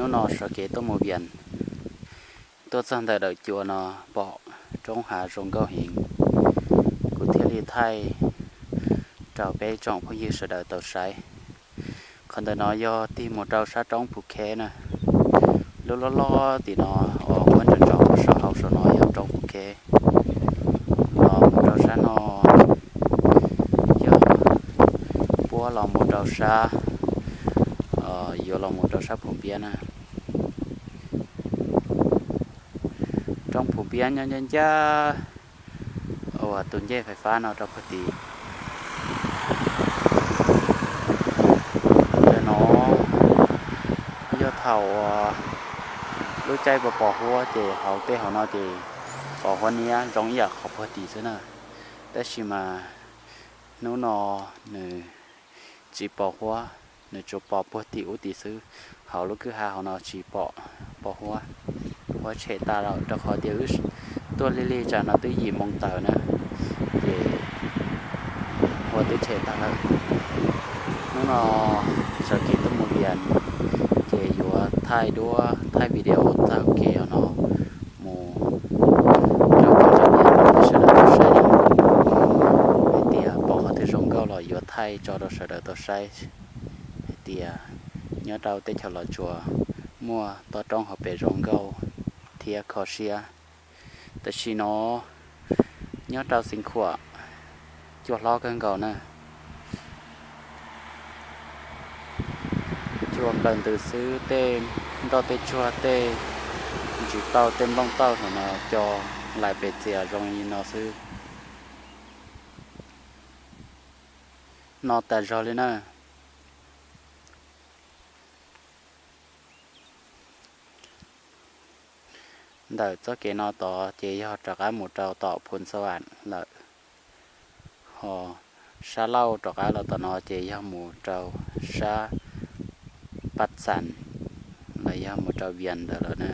Hnub no sawv kev tuaj mus Vias, tuaj txog ntawm dawm cua no pom roob hav zoo nkauj heev, kuv thiaj li thaij rau peb tsoom phooj ywg sawv daws tau saib. Qhov ntawm no yog tig mus rau sab roob Phu Kheb na. Lub loj loj tim no uas muab ntsoov ntsoov saum hauv saum no yog roob Phu Kheb. Los mus rau sab no yog puab los mus rau sab, yuav los mus rau sab Phu Npiab na. Roob Phu Npiab nyob ncaj ncaj uas tus ncej fais fab no rau puag tim. Ntawm no yog thaum uas lub caij pos pos huab ces hauv tej hauv no ces pos huab niab zoo ib yam qhov puag tim xwb na. Tab sis mas hnub no nws tsis pos huab, nws tsuas pos puag tim ub tim xwb. Hauv lub kwj ha hauv no tsis pom pos huab, huab tshem tag lawm rau qhov tias wb tuaj lig lig tsam no twb yim moo tawm na, ces huab twb tshem tag lawm. Hnub no sawv kev tuaj mus Vias, ces yuav thaij duab thaij video txog kev no mus rau peb sawv daws tau saib hais tias pom qhov twg zoo nkauj los yuav thaij tso rau sawv daws tau saib hais tias nyob rau teb chaws Los Tsuas muaj toj roob hauv pes zoo nkauj thiab kho siab. Tam sim no nyob rau Xeev Khuam cua hlob kawg nkaus na. Cua plaws ntws xwb, tej nroj tej tsuag tej ntsis tauj tej nplooj tauj no co lais pes txias zoo li no xwb. No tas zog li na. Ntawm txoj kev no tod ces yog rov qab mus rau tom Phu Xas Vam lawm, ho sab laug rov qab los tom no ces yog mus rau sab Paj Xas los yog mus rau Vias ntawd lawm na.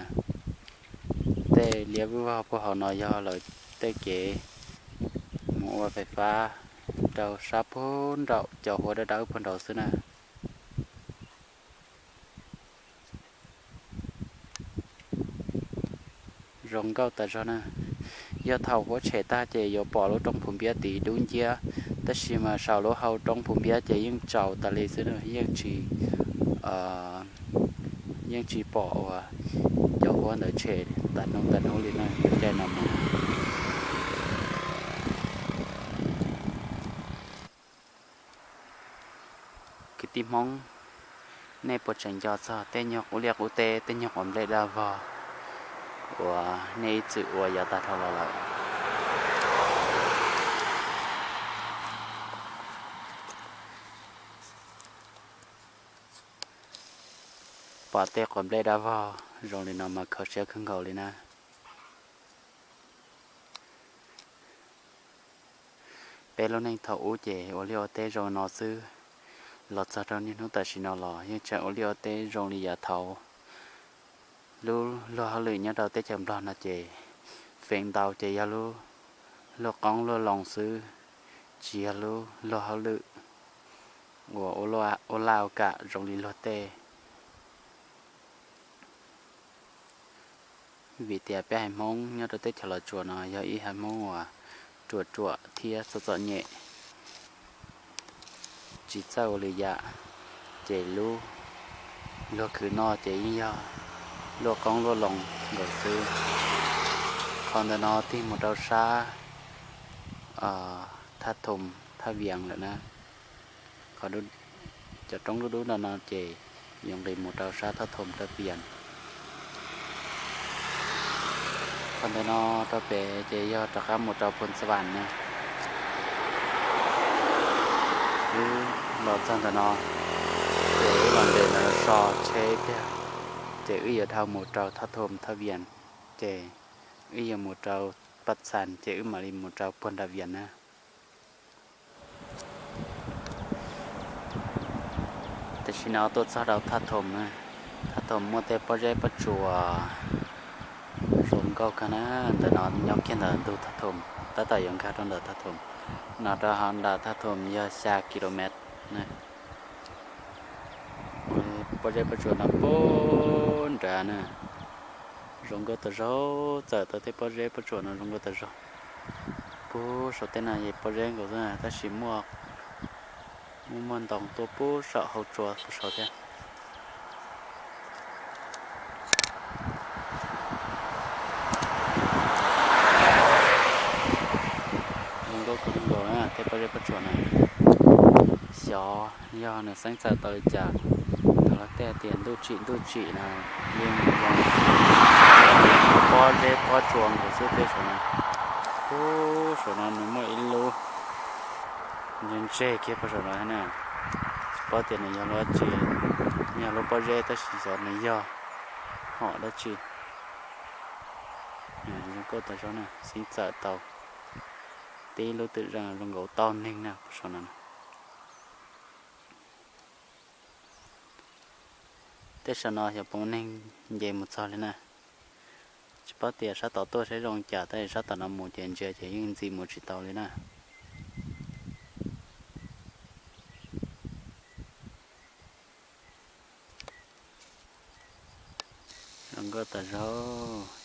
Tej liab vwj vog puag hauv no yog lawv tej kev mus ua fais fab rau sab puag nraum cov huab dawb dawb puag nraud xwb na. Zoo nkauj tas zog na. Yog thaum huab tshem tag ces yuav pom lub roob Phu Npiab tid dub nciab, tab sis mas saum lub hau roob Phu Npiab ces yeej tsaus tas li xwb na, yeej tsis, yeej tsis pom uas cov huab ntawd tshem tas hnub tas hnub li na, caij no mus. Kwv tij Hmoob, nej puas tseem nco txog tej nyuag qub liaj qub teb, tej nyuag quav nplej daj vog uas nej ib txwm ua yav tag dhau los lawm? Pom tej quav nplej daj vog zoo li no mas kho siab kawg nkaus li na. Peb lub neej thaum ub ces ua liaj ua teb zoo no xwb, los txog rau niaj hnub tam sim no los yeej tseem ua liaj ua teb zoo li yav thaud. Lub luag hauj lwm nyob rau teb chaws Nplog no ces feem ntau ces yog lub luag qoob luag loo xwb, tsis yog lub luag hauj lwm uas ua laj ua kam zoo li luag tej. Vim tias peb haiv Hmoob nyob rau teb chaws Los Tsuas no yog ib haiv Hmoob uas ruam ruam thiab txom txom nyem, tsis txawj ua lwm yam, ces lub luag khwv noj ces yeej yog luag qoob luag loo nkaus xwb. Qhov ntawm no tig mus rau sab Thaj Thoom Thaj Vias lawm na. Qhov cov roob dub dub no no ces yuav nqis mus rau sab Thaj Thoom Thaj Vias. Qhov ntawm no rau pem ces yog rov qab mus rau Phu Xas Vam na. Wb los txog ntawm no ces wb los nres ntawm no so tsheb tiag, ces wb yuav dhau mus rau Thaj Thoom Thaj Vias, ces wb yuav mus rau Paj Xas ces wb mam li mus rau puag nram Vias na. Tam sim no tuaj txog rau Thaj Thoom na. Thaj Thoom muaj tej pob zeb pob tsuas zoo nkauj kawg na. Ntawm no nyob kiag ntawm ntug Thaj Thoom, tab tom yuav nkag rau ntawm Thaj Thoom. No rau hauv nram Thaj Thoom yog xya ki lo mev na. Pob zeb pob tsuas no puag nrad na, zoo nkauj tas zog, txawm tau tej pob zeb pob tsuas no zoo nkauj tas zog. Puag saum tej no yog pob zeb nkaus xwb na, tab sis muaj, muaj, muaj ntoo tuaj puag saum hauv tsua puag saud thiab. Zoo nkauj kawg nkaus na tej pob zeb pob tsuas na. Xyov yog nws xeeb txawm tau li cas, ntawm lawv tej hais tias ntuj tsim ntuj tsim no, yeej zoo pob zeb pob tsuas nkaus xwb tej saum no. Puag saum no nws muaj ib lub ntseg ntseg kiag puag saum no thiab na. Tsis paub tias nws yog lub dab tsi, yog lub pob zeb tab sis xyov nws yog hom dab tsi. Zoo nkauj tas zog na, xeeb txawm tau tib lub twm zeej zoo nkaus tau neeg na puag saum no. Tej saum no xyov puas muaj neeg nce mus txog li na. Tsis paub tias sab tom tuaj saib zoo cas tab sis sab tom no mus ces ntsia ces yeej ntxim mus tsis tau li na. Zoo nkauj tas zog.